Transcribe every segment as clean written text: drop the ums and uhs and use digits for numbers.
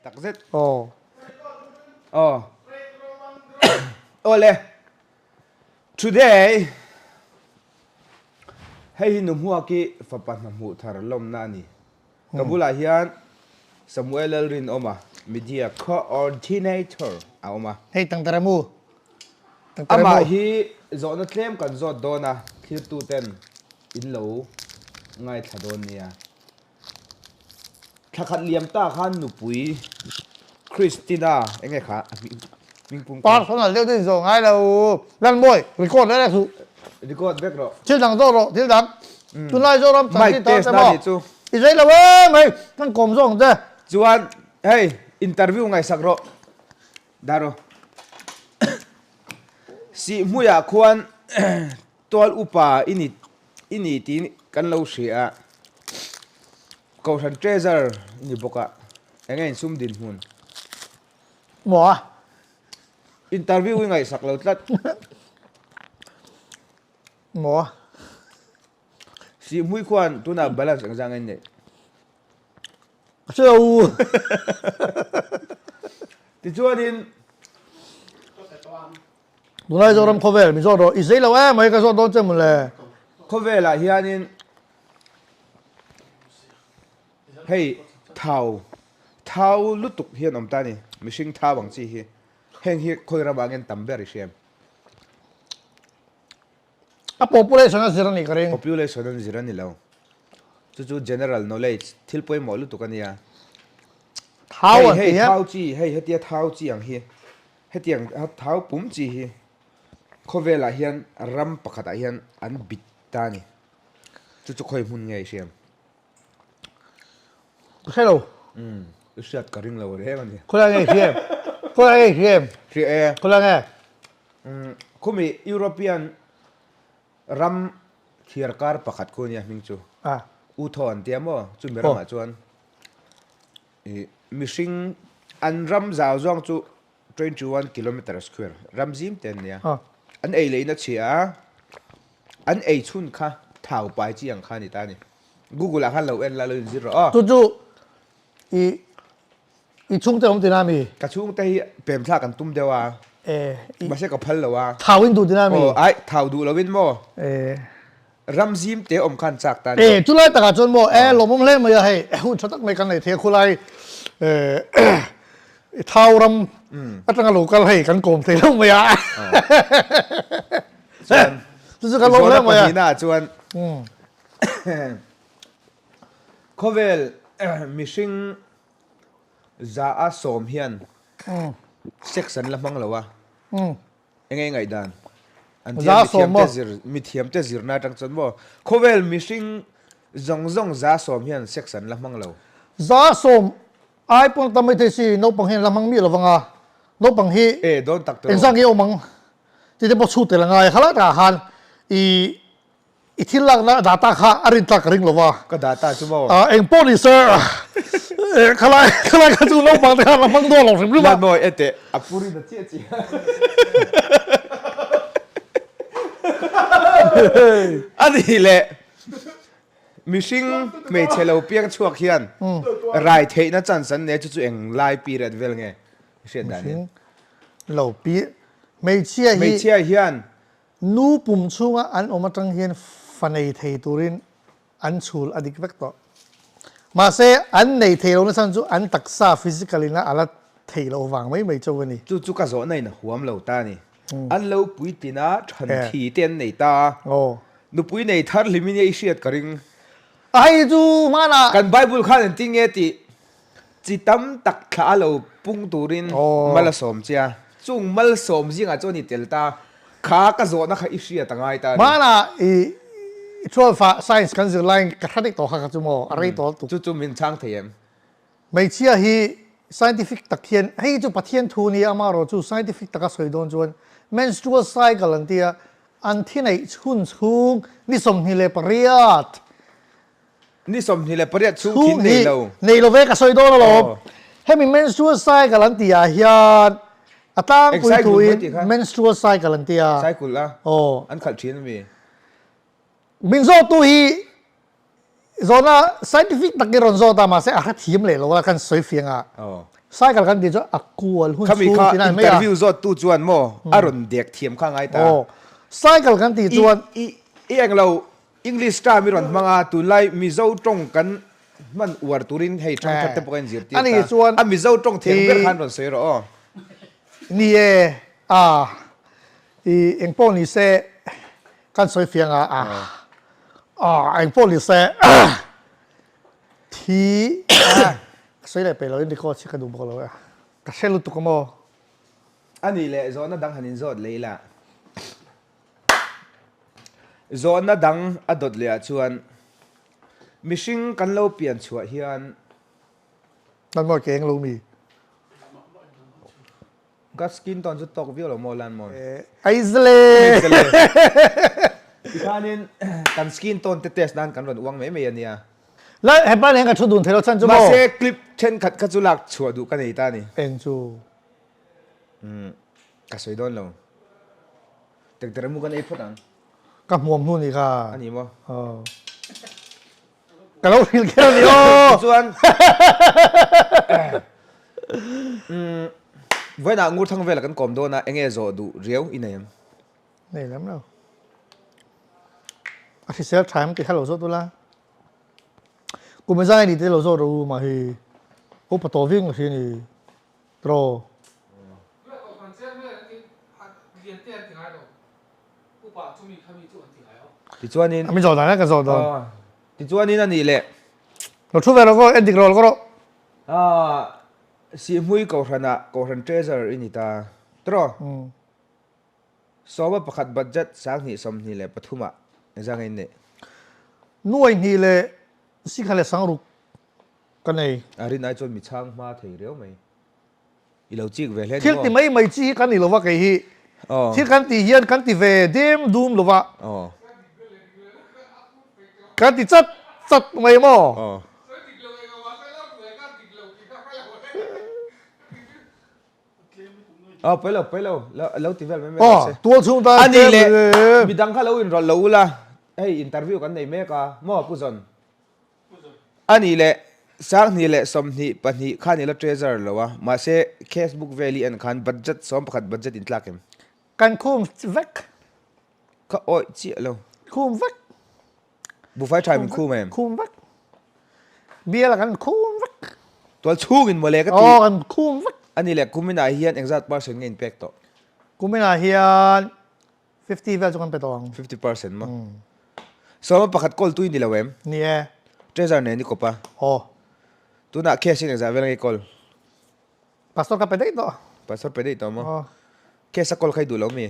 takzet. Aw. Aw. Awle. Today hei hi nu hmuaki fapa hna hmuh thar lawmna a ni. Ka bulah hian Samuel Lalrinawma, Media Coordinator a awm a. Hei tangtara mu. Tangtara mu. Amah hi zawhna tlem kan zawt dawn a, thlirtuten in lo ngaithla dawn nia. Thla khat liam ta khan nupui Christina enge kha a hming hming pum kha. Personal deuh deuh in zawh ngai lo. Lanmawi, record reng reng suh. Record vek rawh. Thil dang zawk rawh, thil dang. Tunlai Zoram Mic chanchin tar test te na maw? nih chu. I zei lo em hei, kan kawm zawk ang che. Chuan hei interview ngaihsak rawh. Dah rawh. Sihhmuiah khuan Tual upa i ni i ni tiin kan lo hria a, Kohhran Treasurer i ni bawk a, eng nge insum dinhmun? Maw a? Interview i ngaihsak lo tlat. Maw a? Sihhmui khuan tunah balance engzah nge in neih? Ka hre lo. Tichuanin. Tunlai Zoram khawvel min zawt rawh, i zei lo em mai ka zawt dawn che mawle. Khawvelah hianin hei thau, thau lutuk hian awm ta a ni, mihring thau ang chi hi. Heng hi khawi ramah ngen tam ber i hria em? A population a zir a nih ka ring. Population an zir a ni lo. Chu chu general knowledge, thil pawimawh lutuk a nia. Thau an Hei, ti hei hian. thau chi, hei hetia thau chi ang hi. Hetiang thau pum chi hi khawvelah hian ram pakhatah hian an bit ta a ni. Chu chu khawi hmun nge i hriam? Ka hre lo. Umm, i hriat ka ring lo reng a ni. Khawilai nge i hriam? Khawilai nge i hriam? Hria e. Khawilai nge? Umm, khumi European ram thliarkar pakhat khu ania hming chu. Ah. Uthaw an tia maw? Chumi ramah chuan I mihring an ram zau zawng chu 21 kilometre square ram zim te an nia. An ei leh in a chhia a, an ei chhun kha thau pai chi ang kha a ni ta a ni. Google ah khan lo en la lo inzir rawh aw. Chu chu i i chhungte awm tina mi? Ka chhungte hi pem thlak an tum deuh a. E i Mahse ka phal lo a. Thau in duh tina mi? Aw ai thau duh lo in maw? E. Ram zim te awm khan chak ta ni. E, chulai takah chuan maw, e, lawmawm hle mai a hei, hun tha tak mai kan nei thei a, khulai e, thau ram atanga lo kal hei kan kawm thei lo mai a. Chuan, chu chu kan lawm hle mai a. Zawhna pahnihna ah chuan, khawvel mihring za a sawm hian sex an la hmang lo a. Enge i ngaihdan? An tia mithiamte zir mithiamte zirna atang chuan maw khawvel mihring zawng zawng 100 hian sex an la hmang lo. 100 ai pawn tam maithei si naupang hian la hmang miah lovang a, naupang hi E dawn tak tawh. Engzah nge awm ang tih te pawh chhut tel a ngai a, khalai takah khan i I thil lakna data kha a rin tlak ka ring lo va. Ka data chu maw? Eng pawh ni sir, khalai khalai kha chu naupang te khan a hmang dawn lo hrim hrim a. La nawi e teh, a puri na chiah chiah. A nih leh, mihring hmeichhe lo piang chhuak hian rai theihna chance an nei a, chu chu eng lai period vel nge i hriat dan in? Mihring lo pi, hmeichhia hi. Hmeichhia hian Nu pum chhunga an awm atang hian fa nei thei turin an chhul a dik vek tawh. Mahse, an nei thei lohna chhan chu an taksa physical in a la theih loh vang mai mai chauh a ni. Chu chu ka zawhna in a huam lo ta a ni. An lo puitlin a, than thi te an nei ta a. Nupui nei thar hlimin i hriat ka ring. A hei chu hmanah. Kan Bible khan engtin nge tih Chi tam tak thla a lo pung turin mal a sawm che a, chung malsawm zingah chuan i tel ta, kha ka zawhna kha i hriat a ngai ta a ni. Hmanah i twelve ah science kan zir laiin ka hre daih tawh kha kha chu maw, a rei tawh tuk. Chu chu min chhang thei em? Hmeichhia hi scientific tak hian, hei chu Pathian thu nia amaherawh chu scientific taka sawi dawn chuan menstrual cycle an tia, an thi neih chhun chhung ni 28 Ni 28 chhung thin nei lo. Nei lo ve ka sawi dawn alawm. Hemi menstrual cycle an tih ah hian a tlangpui thu in menstrual cycle an ti a. Cycle a? Aw. An khalh thin ami? Min zawt tu hi zawhna scientific tak in rawn zawt a mahse a hrethiam leh lo a kan sawi fiang a. Cycle kan tih chu a kual hun Khami chhung kha tih na ni mai a. interview zawt tu chuan maw a rawn dek thiam kha ngai ta. Aw, cycle kan tih I chuan. I i englo English term i rawn hmang a, tunlai Mizo tawng kan hman uar turin hei thangkhat te pawh ka inzirtir A nih ta. chuan A Mizo tawng thiam ber i khan rawn sawi rawh aw. Ni e, a i engpawh ni se kan sawi fiang a, a a engpawh ni se Thi a ka sawi leh peih lo in record hi ka duh bawk lo e ka hre lutuk a maw. A nih leh zawhna dang han inzawt leh ila. Zawhna dang a dawt leh ah chuan mihring kan lo pian chhuah hian. Nan mawi ke eng lo mi. Ka skin tone chu tawk viau lo maw lan maw? Aizle! Aizle! Tikhanin kan skin tone te test nan kan rawn uang mai mai a nia. La, hepa nen ka thu dun thei lo chhan chu maw? Mahse clip thenkhat kha chu lak chhuah duh ka nei ta a ni. Eng chu? Umm, ka sawi dawn lo. Tektere mu kan ei phawt ang. Ka hmuam hnu nih kha. A ni maw? Aw. Ka lo hrilh kher a ni aw. Tichuan umm vawiinah Ngurthang vela kan kawm dawn a, enge zawh duh riau i nei em? Nei lem lo. A hrisel tha em tih kha lo zawt ula. Kum e zai ni te lo zawt rawh u mah hi. Upa tawh viau ka hria ni. Tiraw. Tichuanin. Min zawh dan e ka zawh dawn. Tichuanin a nih leh. Lo thu ve rawh aw, en dik rawh lo rawh. Sihhmui Kohhranah Kohhran Treasurer i ni ta. Tiraw? Sawma pakhat budget 2023 ah engzah nge in neih? Nuai hnih leh singkhat leh sangruk ka nei. A rin ai chuan mi chhang hma thei riau mai. I lo chik ve hle ni maw? Thil ti mai mai chi hi kan ni lo va kei hi. Thil kan tih hian kan ti ve dem dum lo va. Kan ti chat chat mai maw? Aw pawi lo pawi lo lo ti vel mai mai rawh se. Tual chhung tan A nih leh midang kha lo inrawlh lo ula hei interview kan nei mek a maw Pu Zawn? A nih leh, 2022 khan i la treasurer lo a, mahse cash book vel i en khan budget 11 budget in tlak em? Kan khum vek. Ka awih chiah lo. Khum vek. Buffet tha min khum em? Khum vek. Bial ah kan khum vek. Tual chhungin mawle ka ti. Aw kan khum vek. A nih leh, kuminah hian engzat percent nge in pek tawh? Kuminah hian 50 vel chu kan pe tawh ang. 50 percent maw? Sawma pakhat call tui ni lo em? Ni e. Treasure nen i kawp a. Aw. Tunah cash in engzah vel nge i call? Pastor ka pe daih tawh. Pastor pe daih tawh maw? Aw. Cash a call kha i duh lo mi?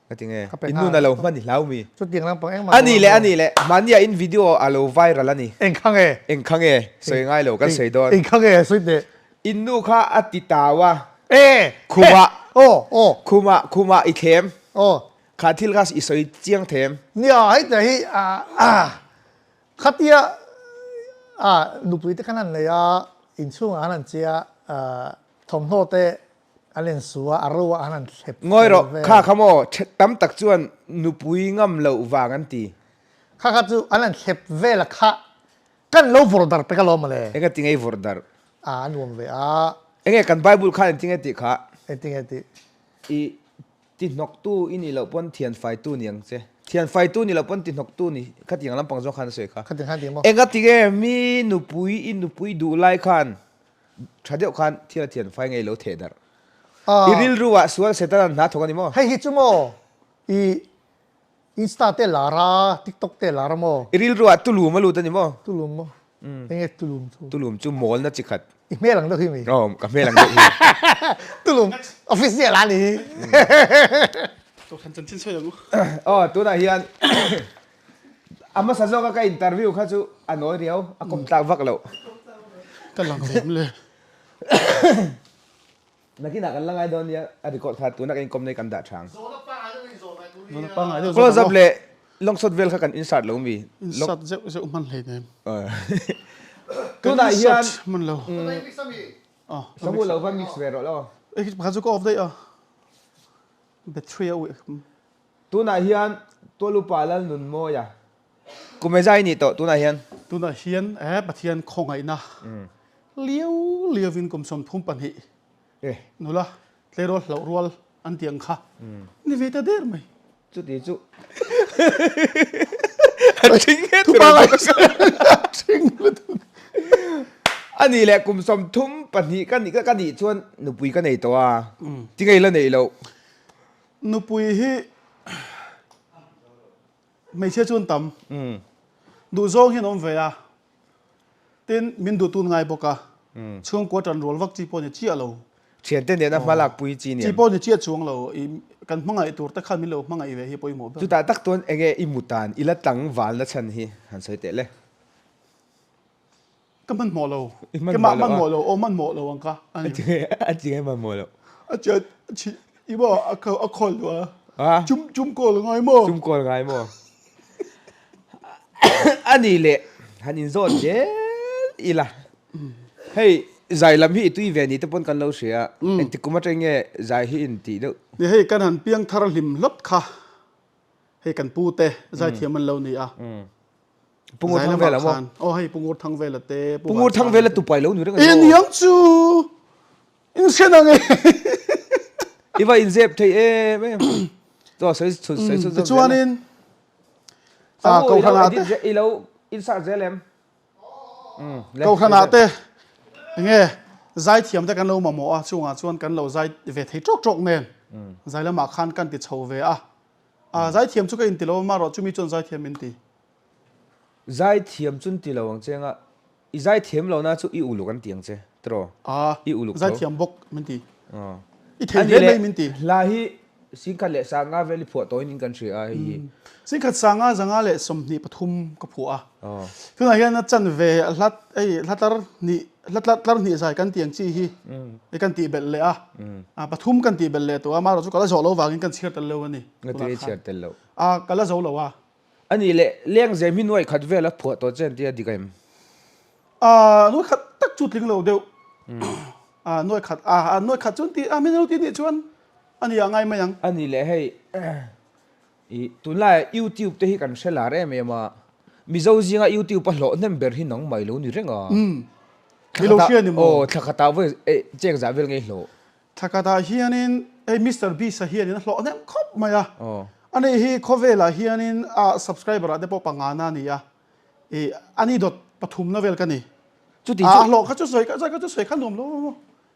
Ka ti nge? Ka pe I nun a lo hman i hlau mi? Chutiang lampang engmah A ni leh a ni leh mahnia in video a lo viral a ni. Eng kha nge? Eng kha nge? Sawi ngai lo kan sawi dawn. Eng kha nge? Sawi teh. In nu kha a ti tau a. E! Khumah. Aw, aw. Khumah, khumah i thlem. Aw. Kha thil kha i sawi chiang them. Nia, hei te hi khatia nupui te khan an nei a, inchhungah khan an che a, thawmhnaw te an insu a, a ro ah khan an thlep Ngawi rawh, kha kha maw, tam tak chuan nupui ngam loh vang an ti. Kha kha chu an han thlep vel a kha Kan lo vawrh darh pek alawm mawle. Enge tinge i vawrh darh? A, a nuam ve a. Enge kan Bible khan engtinge tih kha? Engtinge tih? I tihnawktu i nih loh pawn thianfaitu ni ang che. Thianfaitu nih loh pawn tihnawktu ni khatiang lampang zawng khan a sawi kha. Khatiang khan ti maw? Enga tinge mi nupui i nupui duh lai khan tha deuh khan thil a thianfai ngei lo theh darh? I rilru ah sual Satan-a'n hna thawk a ni maw? Hei hi chu maw i Insta te lar a, TikTok te lar a maw? I rilru ah tulum a lut a ni maw? Tulum maw? Enge tulum chu? Tulum chu mawlna chi khat. I hmel ang deuh hi mi? Aw, ka hmel ang deuh hi. Tulum official a ni. Kohhran chanchin sawi ang u. Aw, tunah hian a hmasa zawka ka interview kha chu a nawi riau, a kawm tlak vak loh. Ka lang ve em le? Nakinah kan la ngai dawn nia a record kha tuna kan inkawm nei kan dah tha ang. Zawhna pangngai deuh in zawh mai tur Zawhna pangngai deuh zawh Close up leh long shot vel kha kan insert lo mi? Insert zeuh zeuh hman hlei nem. Kan Tunah hian insert hman lo. Tunah i mix a mi? Aw. Samu lo va mix ve rawh lo. Ei pakhat chu ka off daih a. Battery a uih. Tunah hian Tualupa Lalnunmawia Kum e zai nih tawh tunah hian. Tunah hian eh Pathian khawngaihna. Liau liauin kum 32 nula tleirawl hlauh rual an tih ang kha ni ve ta der mai. Chuti chu a thing nge tur ang a thing lutuk. A nih leh kum 32 ka nih ka nih chuan nupui ka nei tawh a, tinge i la neih loh? Nupui hi hmeichhia chu an tam. Duhzawng hian awm ve a. Tin, min duh tun ngai bawk a, chhungkua tan rual vak chi pawh ni chiah lo. Thiante nena hma lak pui chi niam. Chi pawh ni chiah chuang lo, i kan hmangaih tur te khan min lo hmangaih ve hi pawimawh ber. Chutah tak chuan enge i mu tan, i la tlangval na chhan hi han sawi teh le. Ka hmanhmawh lo. I hmanhmawh lo a. Hmanhmawh lo, aw hmanhmawh lo ang ka. A chi nge, a chi nge hmanhmawh lo. A chi a chi, i maw a a khawl duh a. A. Chum chum kawl ngai maw? Chum kawl ngai maw? A nih leh han inzawt zel ila. Hei zai lam hi i tui ve ni te pawn kan lo hria a, engtik kum atang nge zai hi in tih deuh? Ni hei kan han piang thar hlim hlawt kha hei kan pu te zaithiam an lo ni a. Pu Ngur Thangvela maw? Aw hei Pu Ngur Thangvela te Pu Ngur Thangvela tupai lo ni reng a ni maw? Eniang chu in hre na nge. I va inzep thei em em. Chaw sawi chhun sawi chhun zawm zel. Tichuanin Samu i lo edit zel i lo insert zel em? Kohhranah te enge zaithiam te kan lo mamawh a chungah chuan kan lo zai ve thei tawk tawk nen zai lamah khan kan ti chho ve a. Zaithiam chu ka inti lo a marawh chumi chuan zaithiam min ti. Zaithiam chu ti lo ang che anga i zaithiam lo na chu i uluk an ti ang che tiraw? I uluk tho. Zaithiam bawk min ti. I thei hle mai min ti. Hla hi singkhat leh sanga vel i phuah tawhin in kan hria a hei hi. Singkhat sanga zanga leh 23 ka phuah a. Tunah hian a chanve hla hei hla tlar hnih hla tlar hnih zai kan tih ang chi hi i kan tih belh leh a. Pathum kan tih belh leh tawh a amaherawh chu ka la zawh lo vangin kan chhiar tel lo a ni. Ngati chhiar tel lo. A ka la zo lo a. A nih leh lengzem hi nuai khat vel a phuah tawh che an tia dik em? A nuai khat tak chu tling lo deuh. A nuai khat a nuai khat chu an ti a min lo ti nih chuan a ni ah ngai mai ang. A nih leh hei i tunlai YouTube te hi kan hre lar em em a, Mizo zinga YouTube a hlawh hnem ber hi nang mai lo ni reng a. Thla khatah aw thla khatah vawi cheng zah vel ngei hlawh. Thla khatah hianin hei Mister Beast-a hianin a hlawh hnem khawp mai a. Ani hi khawvelah hianin a subscriber ah te pawh pangana a ni a. Ih ani dawt pathumna vel ka ni. Chuti chu. A hlawh kha chu sawi kha zai kha chu sawi kha nuam lo maw.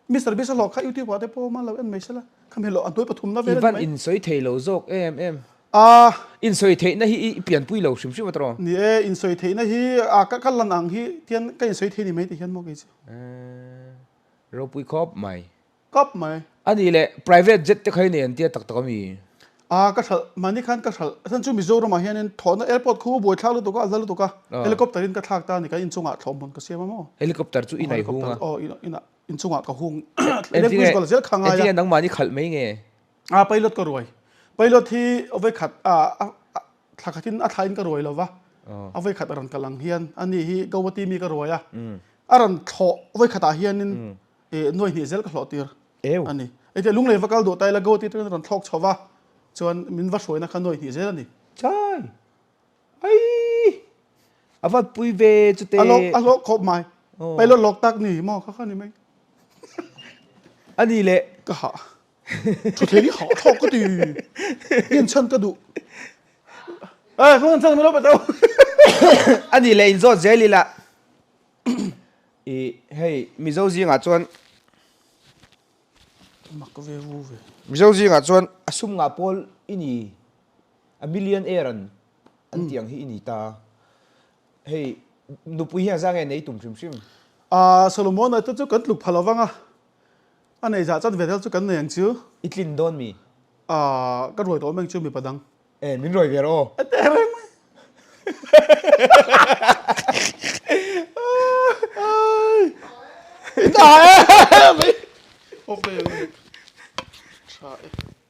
Mister Beast a hlawh kha YouTube ah te pawh awm a lo en mai sela. Khami hlawh a hnuai pathumna vel a ni mai. I van insawi thei lo zawk em em. A. Insawi theihna hi i pianpui lo hrim hrim a tawh. Ni e, insawi theihna hi a ka lan ang hi tian ka insawi thei ni mai ti hian maw kei chu. Ropui khawp mai. Kawp mai. A nih leh private jet te kha i nei an tia tak tak ami? Aa ka hralh, mahni khan ka hralh. A chhan chu Mizoram ah hianin thawhna airport khu buaithlak lutuk a, a hla lutuk a. Helicopter in ka thlak ta a ni, kan inchungah thlawh hmun ka siam a maw? Helicopter chu in ah i hung a? Aw inah inchungah ka hung. Lengpui kal zel kha ngai a. Engtinge nangmahni khalh mai nge? Aa pilot ka ruai. Pilot hi vawikhat aa Thla khatin a thlain ka ruai lo va, a vawikhat a rawn kal ang hian ani hi Gauhati mi ka ruai a, a rawn thlawh vawikhatah hianin nuai hnih zel ka hlawh tir a ni. Engtiah lunglei va kal duh ta ila Gauhati atangin a rawn thlawk chho va, chuan min va hruaina kha nuai hnih zel a ni. Chai! Aii! A va pui ve chute. A hlawk a hlawk khawp mai. Pilot lawk tak ni maw kha kha ni mai. A ni leh. Ka hah. Thuthei hi hah thlawk ka ti. Hian chhan ka duh. Eh, khawn chhan min lo pe teuh. A nih leh inzawt zel ila. I hei Mizo zingah chuan Mak ve vu ve. Mizo zingah chuan a sum ngah pawl i ni a millionaire an an tih ang hi i ni ta. Hei nupui hian za nge nei tum hrim hrim. Ah Solomon-a te chu kan tluk pha lovang a. A nei zah chat ve tel chu kan nei ang chu. I tlin dawn mi? Aaa, ka ruai tawh meng chu mipa dang. E, min ruai ve rawh aw. E teh reng.